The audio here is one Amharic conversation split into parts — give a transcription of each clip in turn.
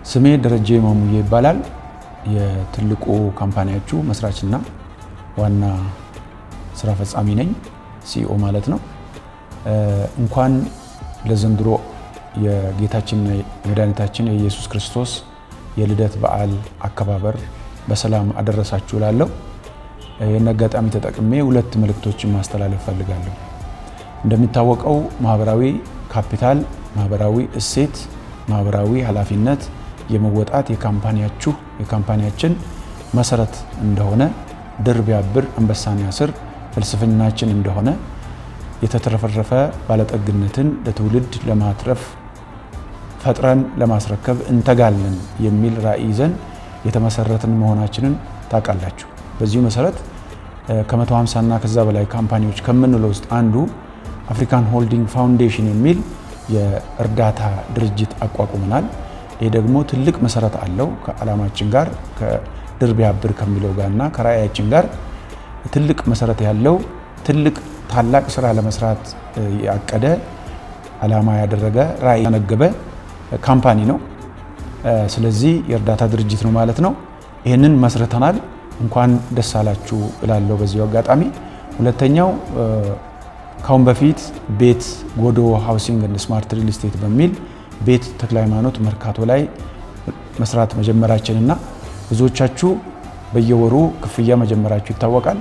ስሜ ደረጀ ማሙዬ ይባላል። የትልቁ company ያችሁ መስራችና ዋና ስራ ፈጻሚ ነኝ፣ CEO ማለት ነው። እንኳን ለዘንድሮ የጌታችንና የመድኃኒታችን የኢየሱስ ክርስቶስ የልደት በዓል አከባበር በሰላም አደረሳችሁ እላለሁ። ይህን አጋጣሚ ተጠቅሜ ሁለት መልእክቶችን ማስተላለፍ ፈልጋለሁ። እንደሚታወቀው ማህበራዊ ካፒታል፣ ማህበራዊ እሴት፣ ማህበራዊ ኃላፊነት የመወጣት የ company ያችሁ የ company ያችን መሰረት እንደሆነ፣ ድር ቢያብር አንበሳን ያስር ፍልስፍናችን እንደሆነ፣ የተትረፈረፈ ባለጠግነትን ለትውልድ ለማትረፍ ፈጥረን ለማስረከብ እንተጋለን የሚል ራዕይ ይዘን የተመሰረትን መሆናችንን ታውቃላችሁ። በዚሁ መሰረት ከ150 እና ከዛ በላይ company ዎች ከምንለው ውስጥ አንዱ African Holding Foundation የሚል የእርዳታ ድርጅት አቋቁመናል። ይህ ደግሞ ትልቅ መሰረት አለው። ከዓላማችን ጋር፣ ከድር ቢያብር ከሚለው ጋር እና ከራዕያችን ጋር ትልቅ መሰረት ያለው፣ ትልቅ ታላቅ ስራ ለመስራት ያቀደ፣ ዓላማ ያደረገ፣ ራዕይ ያነገበ company ነው። ስለዚህ የእርዳታ ድርጅት ነው ማለት ነው። ይህንን መስርተናል። እንኳን ደስ አላችሁ እላለሁ በዚሁ አጋጣሚ። ሁለተኛው ካሁን በፊት ቤት ጎዶ Housing and Smart Real Estate በሚል ቤት ተክለ ሃይማኖት መርካቶ ላይ መስራት መጀመራችንና ብዙዎቻችሁ በየወሩ ክፍያ መጀመራችሁ ይታወቃል።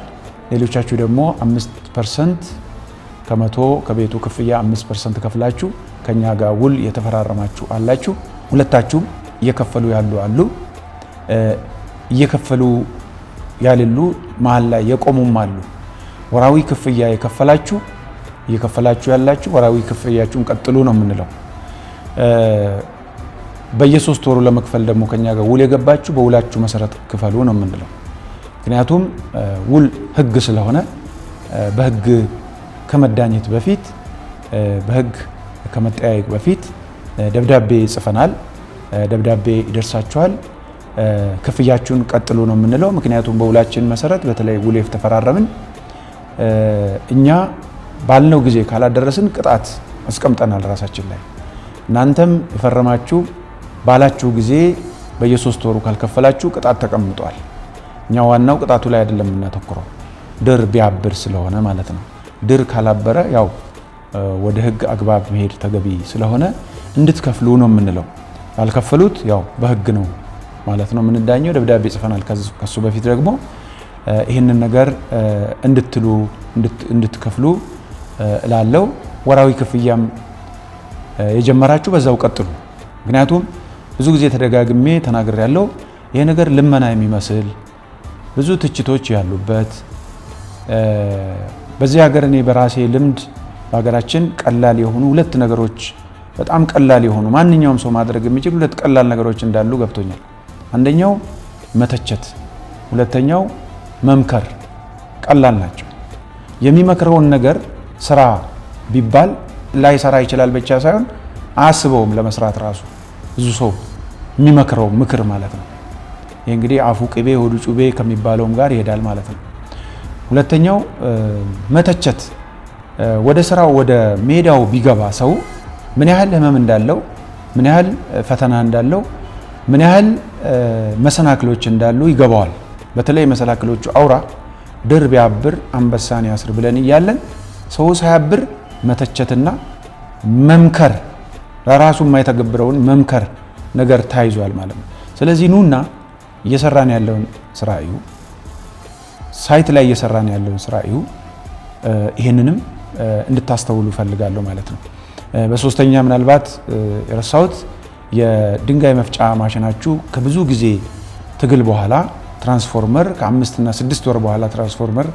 ሌሎቻችሁ ደግሞ 5% ከ100 ከቤቱ ክፍያ 5% ከፍላችሁ ከኛ ጋር ውል የተፈራረማችሁ አላችሁ። ሁለታችሁም እየከፈሉ ያሉ አሉ፣ እየከፈሉ ያልሉ መሀል ላይ የቆሙም አሉ። ወራዊ ክፍያ የከፈላችሁ፣ እየከፈላችሁ ያላችሁ ወራዊ ክፍያችሁን ቀጥሉ ነው የምንለው። በየሶስት ወሩ ለመክፈል ደግሞ ከኛ ጋር ውል የገባችሁ በውላችሁ መሰረት ክፈሉ ነው የምንለው። ምክንያቱም ውል ሕግ ስለሆነ በሕግ ከመዳኘት በፊት፣ በሕግ ከመጠያየቅ በፊት ደብዳቤ ጽፈናል። ደብዳቤ ይደርሳችኋል። ክፍያችሁን ቀጥሉ ነው የምንለው። ምክንያቱም በውላችን መሰረት በተለይ ውል የተፈራረምን እኛ ባልነው ጊዜ ካላደረስን ቅጣት አስቀምጠናል ራሳችን ላይ። እናንተም የፈረማችሁ ባላችሁ ጊዜ በየሶስት ወሩ ካልከፈላችሁ ቅጣት ተቀምጧል። እኛ ዋናው ቅጣቱ ላይ አይደለም የምናተኩረው፣ ድር ቢያብር ስለሆነ ማለት ነው። ድር ካላበረ ያው ወደ ህግ አግባብ መሄድ ተገቢ ስለሆነ እንድትከፍሉ ነው የምንለው። ያልከፈሉት ያው በህግ ነው ማለት ነው የምንዳኘው። ደብዳቤ ጽፈናል። ከሱ በፊት ደግሞ ይህንን ነገር እንድትሉ፣ እንድትከፍሉ እላለው። ወራዊ ክፍያም የጀመራችሁ በዛው ቀጥሉ። ምክንያቱም ብዙ ጊዜ ተደጋግሜ ተናግሬያለሁ። ይሄ ነገር ልመና የሚመስል፣ ብዙ ትችቶች ያሉበት፣ በዚህ ሀገር እኔ በራሴ ልምድ በሀገራችን ቀላል የሆኑ ሁለት ነገሮች፣ በጣም ቀላል የሆኑ፣ ማንኛውም ሰው ማድረግ የሚችል ሁለት ቀላል ነገሮች እንዳሉ ገብቶኛል። አንደኛው መተቸት፣ ሁለተኛው መምከር። ቀላል ናቸው። የሚመክረውን ነገር ስራ ቢባል ላይሰራ ይችላል ብቻ ሳይሆን አያስበውም ለመስራት ራሱ፣ ብዙ ሰው የሚመክረው ምክር ማለት ነው። ይህ እንግዲህ አፉ ቅቤ ሆዱ ጩቤ ከሚባለውም ጋር ይሄዳል ማለት ነው። ሁለተኛው መተቸት፣ ወደ ስራው ወደ ሜዳው ቢገባ ሰው ምን ያህል ህመም እንዳለው፣ ምን ያህል ፈተና እንዳለው፣ ምን ያህል መሰናክሎች እንዳሉ ይገባዋል። በተለይ መሰናክሎቹ አውራ ድር ቢያብር አንበሳን ያስር ብለን እያለን ሰው ሳያብር መተቸትና መምከር፣ ለራሱ የማይተገብረውን መምከር ነገር ተይዟል ማለት ነው። ስለዚህ ኑና እየሰራን ያለውን ስራ እዩ፣ site ላይ እየሰራን ያለውን ስራ እዩ። ይህንንም እንድታስተውሉ እፈልጋለሁ ማለት ነው። በሶስተኛ ምናልባት የረሳሁት የድንጋይ መፍጫ ማሽናችሁ ከብዙ ጊዜ ትግል በኋላ ትራንስፎርመር ከ5 እና 6 ወር በኋላ ትራንስፎርመር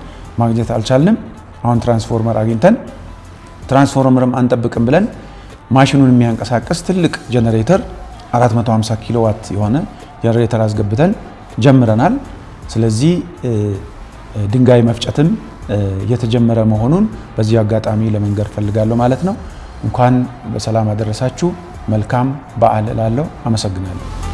ማግኘት አልቻልንም። አሁን ትራንስፎርመር አግኝተን ትራንስፎርመርም አንጠብቅም ብለን ማሽኑን የሚያንቀሳቅስ ትልቅ ጀነሬተር፣ 450 ኪሎዋት የሆነ ጀነሬተር አስገብተን ጀምረናል። ስለዚህ ድንጋይ መፍጨትም የተጀመረ መሆኑን በዚህ አጋጣሚ ለመንገር ፈልጋለሁ ማለት ነው። እንኳን በሰላም አደረሳችሁ። መልካም በዓል እላለሁ። አመሰግናለሁ።